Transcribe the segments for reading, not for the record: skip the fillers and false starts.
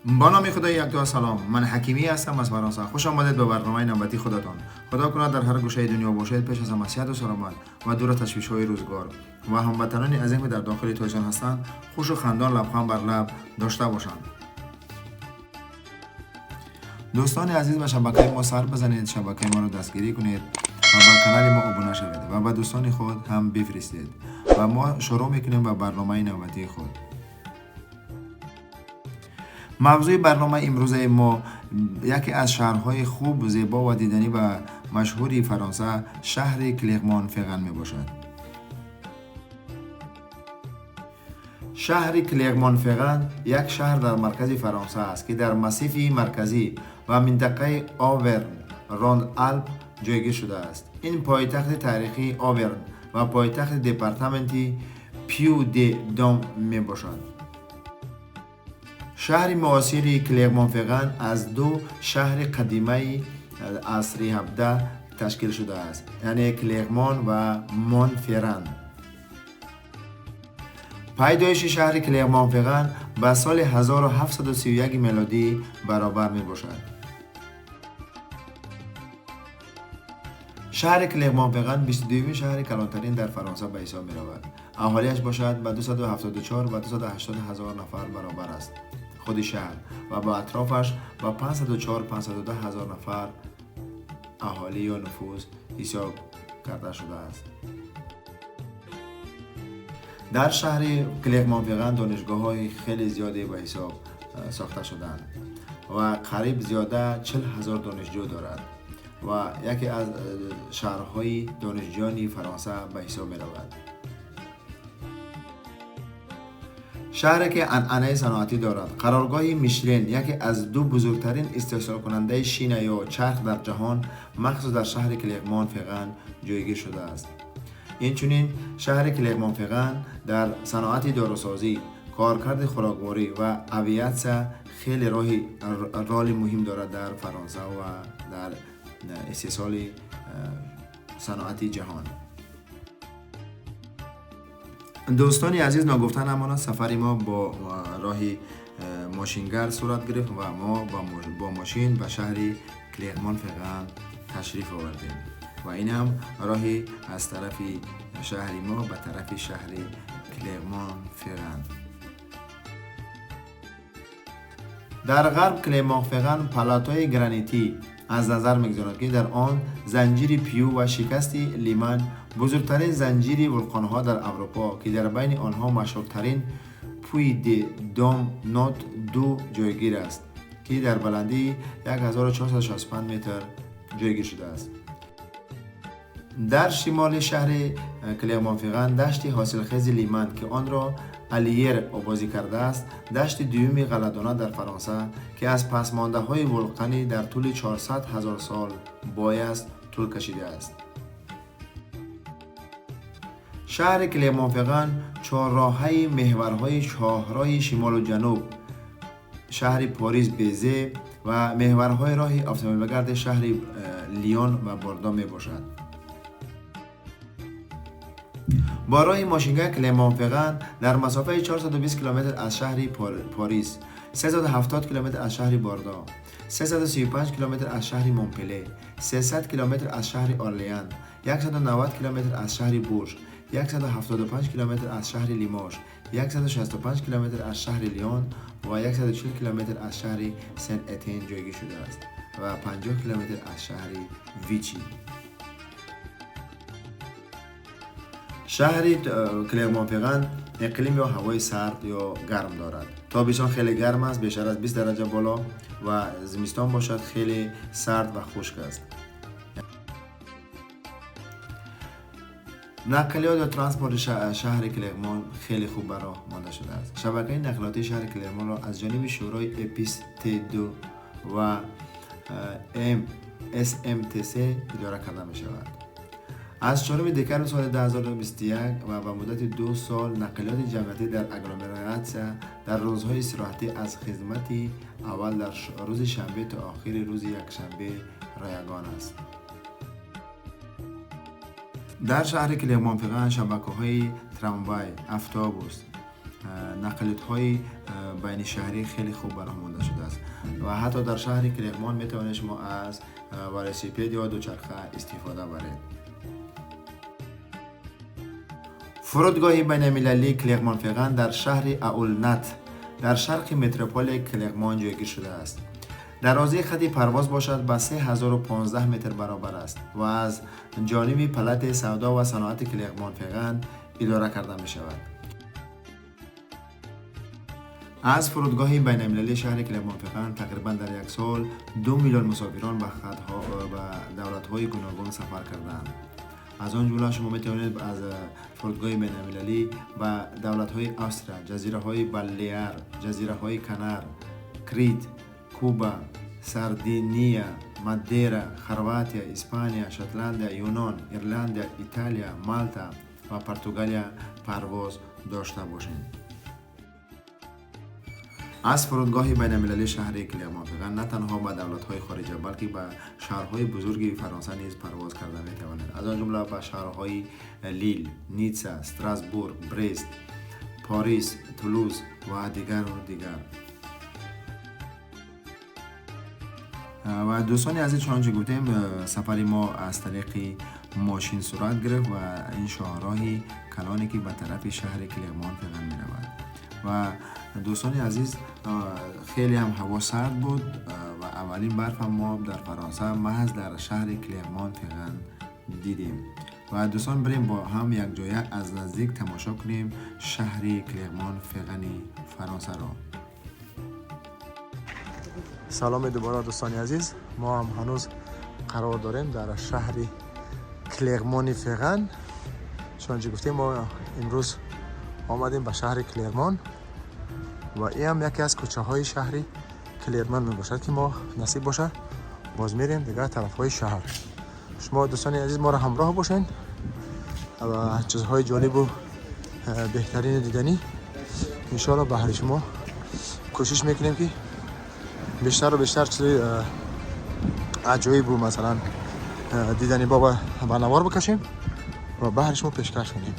با نام خدای یکتا سلام. من حکیمی هستم از فرانسه. خوش آمدید به برنامه نوبتی خودتان. خدا کند در هر گوشه دنیا باشید پیش از همه صحت و سلامت و دور از تشویش های روزگار و هموطنان عزیزم که در داخل تاجیکستان هستند خوش و خندان لبخند بر لب داشته باشند. دوستان عزیز، به شبکه ما سر بزنید، شبکه ما رو دستگیری کنید و به کانال ما ابونه شوید و به دوستان خود هم بفرستید و ما شروع میکنیم به برنامه نوبتی خود. موضوع برنامه امروزه ما یکی از شهرهای خوب، زیبا و دیدنی و مشهوری فرانسه، شهر کلرمون فران می باشد. شهر کلرمون فران یک شهر در مرکز فرانسه است که در مسیف مرکزی و منطقه آورن روند آلپ جایگیر شده است. این پایتخت تاریخی آورن و پایتخت دپارتمنت پیو د دوم می باشد. شهر معاصر کلرمون فران از دو شهر قدیمه عصر 17 تشکیل شده است، یعنی کلرمون و مونفران. پیدایش شهر کلرمون فران به سال 1731 میلادی برابر می باشد. شهر کلرمون فران 22 شهر کلانترین در فرانسه به حساب می رود. اهالیش باشد به 274 و 280 هزار نفر برابر است. خود شهر و با اطرافش با 504 510 هزار نفر اهالی یا نفوذ حساب کرده شده است. در شهر کلرمون فران دانشگاه های خیلی زیادی به حساب ساخته شدند و قریب زیاده 40 هزار دانشجو دارد و یکی از شهرهای دانشجویان فرانسه به حساب می رود. شهری که عنعنه صنعتی دارد، قرارگاه میشلن یکی از دو بزرگترین استحصال کننده شینه یا چرخ در جهان مخصوص در شهر کلرمون فران جایگیر شده است. اینچنین شهر کلرمون فران در صنعت داروسازی، کارکرد خوراکواری و اویاتسیا خیلی رول مهم دارد در فرانسه و در استحصال صنعت جهان. دوستان عزیز، ناگفته نماند سفر ما با راه ماشینگر صورت گرفت و ما با ماشین به شهر کلرمون فران تشریف آوردیم و این هم راهی از طرف شهر ما به طرف شهر کلرمون فران. در غرب کلرمون فران پلاتوی گرانیتی از نظر می‌گذارد که در آن زنجیر پیو و شکست لیمن، بزرگترین زنجیر ولکان‌ها در اروپا که در بین آنها مشهورترین پوی د دوم نوت دو جایگیر است که در بلندی 1465 متر جایگیر شده است. در شمال شهر کلرمون فران دشت حاصلخیز لیمن که آن را الیر آبازی کرده است، دشت دوم غلطانه در فرانسه که از پسمانده های ولکانی در طول 400 هزار سال بایست طول کشیده است. شهر کلرمون فران چهارراهه محورهای شاهراه شمال و جنوب شهر پاریس بیزه و محورهای راه اتومبیلگرد شهر لیون و بوردو می باشد. با راه ماشینگاه کلرمون فران در مسافه 420 کیلومتر از شهر پاریس، 370 کیلومتر از شهر بوردو، 335 کیلومتر از شهر مونپلیه، 300 کیلومتر از شهر اورلیان، 190 کیلومتر از شهر بورژ، 175 کیلومتر از شهر لیموژ، 165 کیلومتر از شهر لیون و 140 کیلومتر از شهر سن اتین جایگیر شده است و 50 کیلومتر از شهر ویچی. شهر کلرمون فران اقلیم یا هوای سرد یا گرم دارد. تابستان خیلی گرم است، بیشتر از 20 درجه بالا و زمستان باشد خیلی سرد و خشک است. نقلیات یا ترانسپورت شهر کلرمون خیلی خوب براه مانده شده است. شبکه نقلیاتی شهر کلرمون را از جانب شورای اپیس تی دو و اس ام تی سی اداره کرده می شود. از 4 دکبر سال 2021 و به مدت 2 سال نقلیات جمعیتی در اگلومراتسیا در روزهای استراحتی از خدمت اول در روز شنبه تا آخر روز یکشنبه رایگان است. در شهر کلرمون فران شبکه‌های تراموای، اتوبوس، Нақлиётҳои байнишаҳрӣ хеле хуб ба роҳ монда шудааст ва ҳатто дар шаҳри Клермон метавонед шумо аз велосипед ё дучарха истифода баред. Фурудгоҳи байналмилалии Клермон-Ферран дар шаҳри Аулнат дар шарқи метрополи Клермон ҷойгир шудааст. Дарозии хати парвоз бошад ба 3015 метр баробар аст ва аз ҷониби палатаи савдо ва саноати Клермон-Ферран идора карда мешавад. Аз фурудгоҳи байналмилалии шаҳри Клермон-Ферран тақрибан дар як сол 2 миллион мусофирон ба давлатҳои гуногун сафар кардаанд. Аз он ҷумла шумо метавонед аз фурудгоҳи байналмилалӣ ба давлатҳои Австрия, ҷазираҳои Балеар, ҷазираҳои Канар, Крит, Куба, Сардиния, Мадера, Хорватия, Испания, Шотландия, Юнон, Ирландия, Италия, Малта ва Португалия парвоз дошта бошед. Аз фурудгоҳи байналмилалии шаҳри Клермон-Ферран на танҳо ба давлатҳои хориҷа, балки ба шаҳрҳои бузурги Фаронса низ парвоз карда метавонед. Аз он ҷумла ба шаҳрҳои Лил, Ницца, Страсбург, Брест, Парис, Тулуз ва дигару дигар. Ва дӯстони азиз, чунончи гуфтем, сафари мо аз тариқи мошин сурат гирифт ва ин шоҳроҳи калоне ки ба тарафи шаҳри Клермон-Ферран меравад. Ва дӯстони азиз, хеле ҳам ҳаво сард буд ва аввалин барф ҳам мо дар Фаронса маҳз дар шаҳри Клермон-Ферран дидем. Ва дӯстон, бирем бо ҳам якҷоя аз наздик тамошо кунем шаҳри Клермон-Феррани Фаронсаро. Саломи дубора, дӯстони азиз. Мо ҳам ҳанӯз қарор дорем дар шаҳри Клермони Ферран. Чунончи гуфтем, мо имрӯз омадем ба шаҳри Клермон ва ин ҳам яке аз кӯчаҳои шаҳри Клермон мебошад, ки мо насиб бошад боз мерем дигар тарафҳои шаҳр. Шумо, дӯстони азиз, моро ҳамроҳ бошед ва чизҳои ҷолибу беҳтарину диданӣ иншоалло баҳри шумо кӯшиш мекунем, ки бештару бештар чизи аҷоибу, масалан, дидани боба ба навор бикашем ва баҳри шумо пешкаш кунем.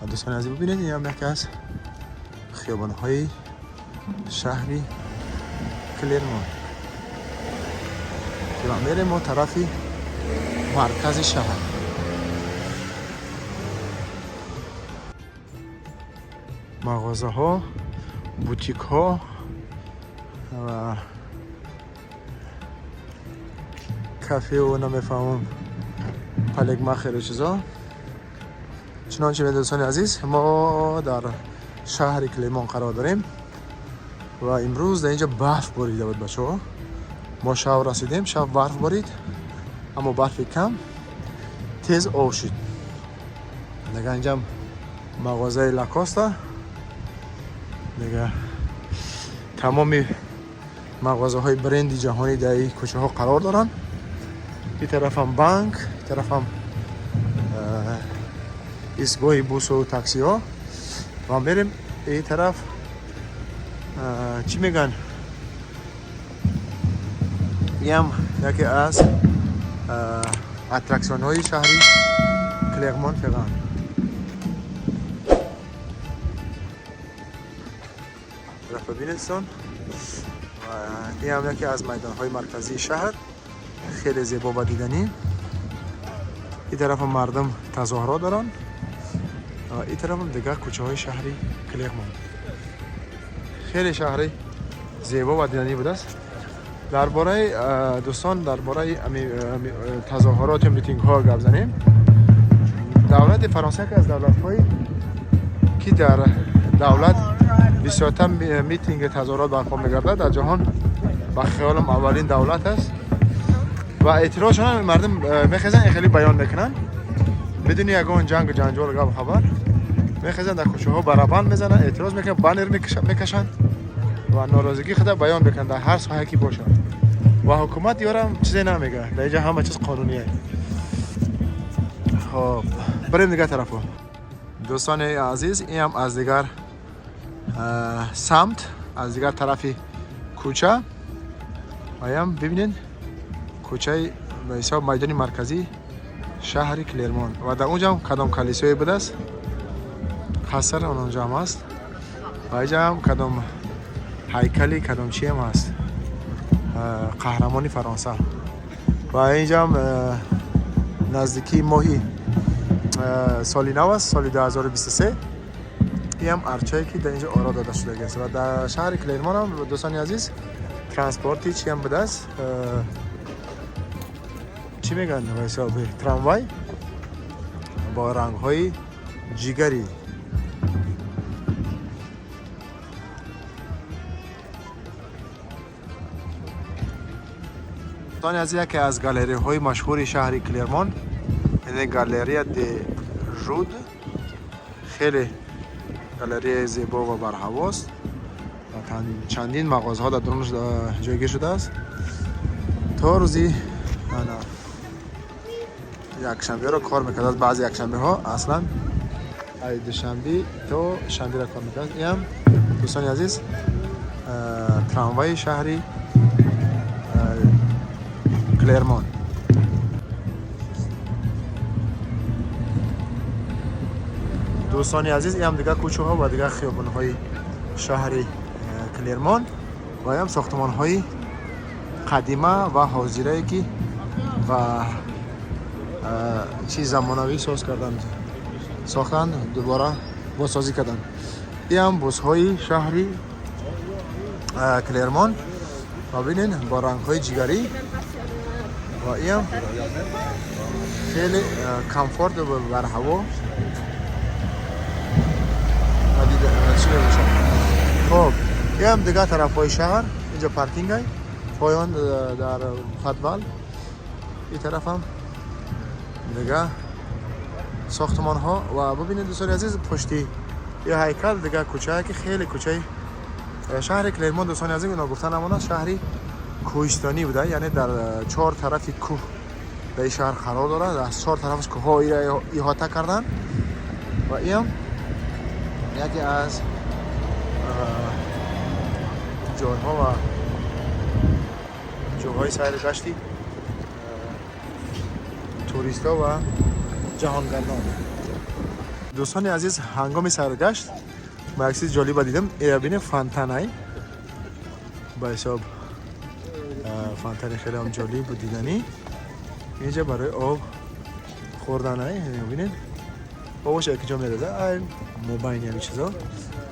Ва дӯстони азиз, бибинед, ин ҳам яке аз хиёбонҳои шаҳри Клермон ва мерем мо тарафи маркази шаҳр. Мағозаҳо, бутикҳо ва кафеу, намефаҳмам, палегмахеру чизо. Чунончи дӯстони азиз, мо дар шаҳри Клермон қарор дорем ва имрӯз дар инҷа барф борида буд, бачаҳо. Мо шаб расидем, шаб барф борид, аммо барфи кам, тез об шуд. Дига инҷам мағозаи Лакоста, дига тамоми мағозаҳои бренди ҷаҳонӣ дар ин кӯчаҳо қарор доранд. Ин тарафам банк, ин тарафам истгоҳи бусу таксиҳо ва мерем ин тараф. Чӣ мегӯянд, инам яке аз аттраксионҳои шаҳри Клермон Ферран. Тараф бибинедсон, ин ҳам яке аз майдонҳои марказии шаҳр, хеле зебо ва диданӣ. Ин тарафам мардум тазоҳурот доранд ва ин тарафам дигар кӯчаҳои шаҳри Клермон. Хеле шаҳри зебо ва диданӣ будааст. Дар бораи, дӯстон, дар бораи тазоҳуроту митингҳо гап занем. Давлати Фаронса яке аз давлатҳое ки дар давлат бисёртар митинги тазоҳурот барпо мегардад дар ҷаҳон, ба хаёлам, аввалин давлат аст. Ва эътирозшон мардум мехезанд, хеле баён мекунанд бидуни ягон ҷангу ҷанҷол, гап хабар. Мехезанд, дар кӯчаҳо барабан мезананд, эътироз мекунанд, баннер мекашанд ва норозигии худа баён мекунанд дар ҳар соҳае ки бошад. Ва ҳукумат ёрам чизе намегӯяд, дар инҷа ҳама чиз қонуние. Хоб, барем дигар тарафо. Дӯстони азиз, инам аз дигар самт, аз дигар тарафи кӯча. Аям бибинед, кӯчаи ба ҳисоб майдони марказии шаҳри Клермон. Ва дар онҷам кадом калисое будааст, қаср онҷо ҳам аст. Ва инҷа ҳам кадом ҳайкали кадом чиам ҳаст, қаҳрамони Фаронса. Ва инҷа ҳам наздикии моҳи соли нав аст, соли 2023. Ин ҳам арчае ки дар инҷа оро дода шудагиаст. Ва дар шаҳри Клермон ҳам, дӯстони азиз, транспорти чиам будааст, чӣ мегӯянд, ба ҳисоби трамвай бо рангҳои ҷигарӣ. Дӯстони азиз, яке аз галереяҳои машҳури шаҳри Клермон, яъне галерея де Жуд, хеле галереяи зебо ва барҳавост. Чандин мағозаҳо дар дурунаш ҷойгир шудааст. То рӯзи якшанберо кор мекардааст, баъзе якшанбеҳо аслан ай душанбе то шанберо кор мекардааст. Ин ҳам, дӯстони азиз, трамвайи шаҳри Клермон. Дӯстони азиз, ин ҳам дигар кӯчаҳо ва дигар хиёбонҳои шаҳри Клермон ва ин ҳам сохтмонҳои қадима ва ҳозирае ки ва чиз замонавӣ соз карданд, сохтанд, дубора бозсозӣ карданд. Ин ҳам бузҳои шаҳри Клермон ва бинен бо рангҳои ҷигарӣ ва ин ҳам хеле комфорт ва барҳаво ва чӣ мебошад. Хоб, ин ҳам дигар тарафҳои шаҳр. Инҷо паркингай поён дар футбол, ин тараф ҳам дигар сохтмонҳо. Ва бибинед, дӯстони азиз, пушти ин ҳайкал дигар кӯчае ки хеле кӯчаи шаҳри Клермон, дӯстони азиз, ногуфта намонад, шаҳри кӯҳистонӣ буда, яъне дар чор тарафи кӯҳ дар ин шаҳр қарор дорад, аз чор тарафаш кӯҳҳо иҳота карданд. Ва ин ҳам яке аз ҷойҳо ва ҷойҳои сайру гашти туристҳо ва ҷаҳонгардон. Дӯстони азиз, ҳангоми сайргашт ма як чизи ҷолиба дидам. Ира бинем, фонтанай ба ҳисоб фонтани хеле ҳам ҷолиб бу диданӣ. Инҷа барои об хӯрданай, бинед, обош як ҷо мереза, ай мобайни ҳами чизо.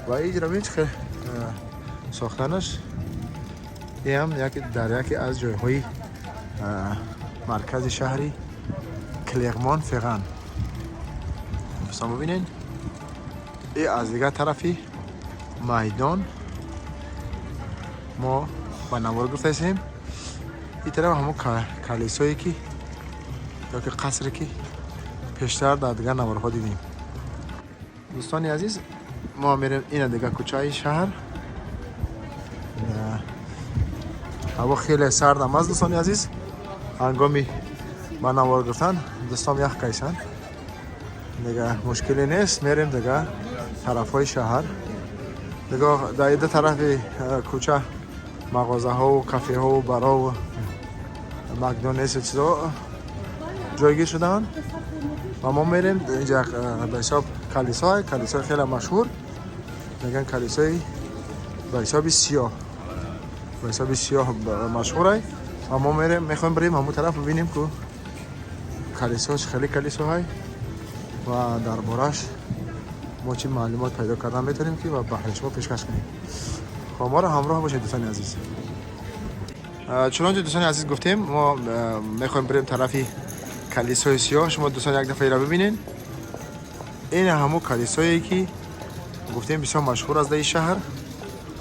Ва иҷра бинед, хеле сохтанаш. Ин ҳам дар яке аз ҷойҳои маркази шаҳри Клермон Ферран. Дӯстон, бибинед, и аз дигар тарафи майдон мо ба навор гирифтаистем. Ин тараф ҳамон калисое ки ёки қасре ки пештар дар дигар наворҳо дидем. Дӯстони азиз, мо мерем ина дигар кӯчаи шаҳр. Ҳаво хеле сардам аст, дӯстони азиз. Ҳангоми ба навор гирифтан дӯстом ях кайсанд, дига мушкиле нест. Мерем дига тарафҳои шаҳр. Дига дар ду тарафи кӯча мағозаҳову кафеҳову барову Макдональдс чизо ҷойгир шудаанд. Ва мо мерем инҷа ба ҳисоб калисо, калисои хеле машҳур, мегӯянд калисои ба ҳисоби сиёҳ, ба ҳисоби сиёҳ машҳурай. Ва мо мерем, мехоҳем бирем ҳамон тараф, бибинем ку калисо чӣ хеле калисоҳай ва дар бораш мо чӣ маълумот пайдо кардан метавонем ки ва баҳри шумо пешкаш кунем. Хоб, моро ҳамроҳ бошед, дӯстони азиз. Чунончи, дӯстони азиз, гуфтем, мо мехоҳем бирем тарафи калисои сиёҳ. Шумо, дӯстон, як дафъа ира бибинед. Ин ҳамон калисое ки гуфтем бисёр машҳур аст дар ин шаҳр.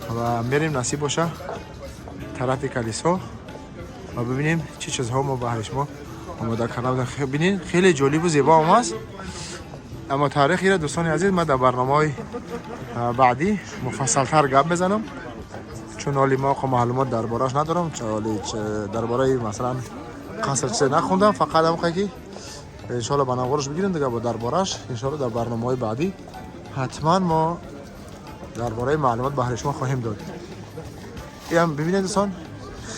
Ва мерем, насиб боша, тарафи калисо ва бибинем чӣ чизҳо мо баҳри шумо омода карда. Бинед, хеле ҷолибу зебо ҳам аст. Аммо таърихиро, дӯстони азиз, ман дар барномаҳои баъдӣ муфассалтар гап мезанам, чун ҳоли мо маълумот дар бораш надорам. Ҳоли дар бораи, масалан, қаср чизе нахондам, фақат ҳамқай ки иншоалло ба навораш бигирем. Дига дар бораш иншоалло дар барномаҳои баъдӣ ҳатман мо дар бораи маълумот баҳри шумо хоҳем дод. Иам бибинед, дӯстон,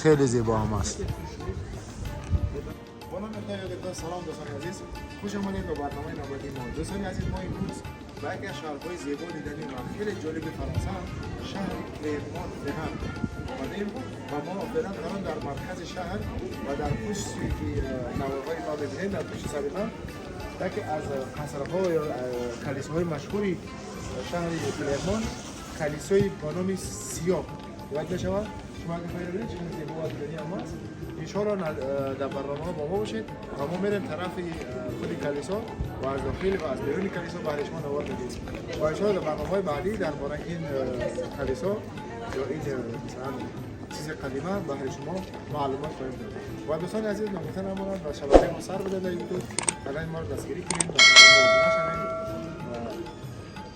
хеле зебо ҳам аст. Салом, дӯстони азиз, хуш омадед ба барномаи навбатии мо. Дӯстони азиз, мо имрӯз Ба яке аз шаҳрҳои зебо, диданӣ ва хеле ҷолиби Фаронса, шаҳри Клермон Ферран омадем ва мо феълан қарор дар маркази шаҳр ва дар пушти ки наворҳои ма мебинед, дар пушти сари ман яке аз қасрҳо ё калисоҳои машҳури шаҳри Клермон, калисои ба номи Сиёҳ ёд мешавад. Шумо агар хоҳед бибинед, чӣ зебо ва диданӣ ҳам аст. Иншоалло, дар барномаҳо бо мо бошед ва мо мерем тарафи худи калисо ва аз дохил ва аз беруни калисо баҳри шумо навор медиҳем ва иншоалло дар барномаҳои баъдӣ дар бораи ин калисо ё ин масалан чизи қадима баҳри шумо маълумот хоҳем дод. Ва дӯстони азиз, ногуфта намонад, ба шабакаи мо сар бидед дар Ютуб, канали моро дастгирӣ кунед, ба канали мо обуна шавед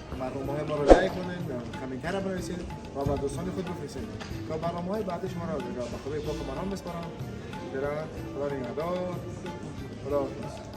ва барномаҳои моро лайк кунед, комментария бинависед ва ба дӯстони худ бифиристед. То барномаҳои баъдӣ шуморо ба Худои поку манон меспорам. Феълан Худо нигаҳдор, Худоҳофиз.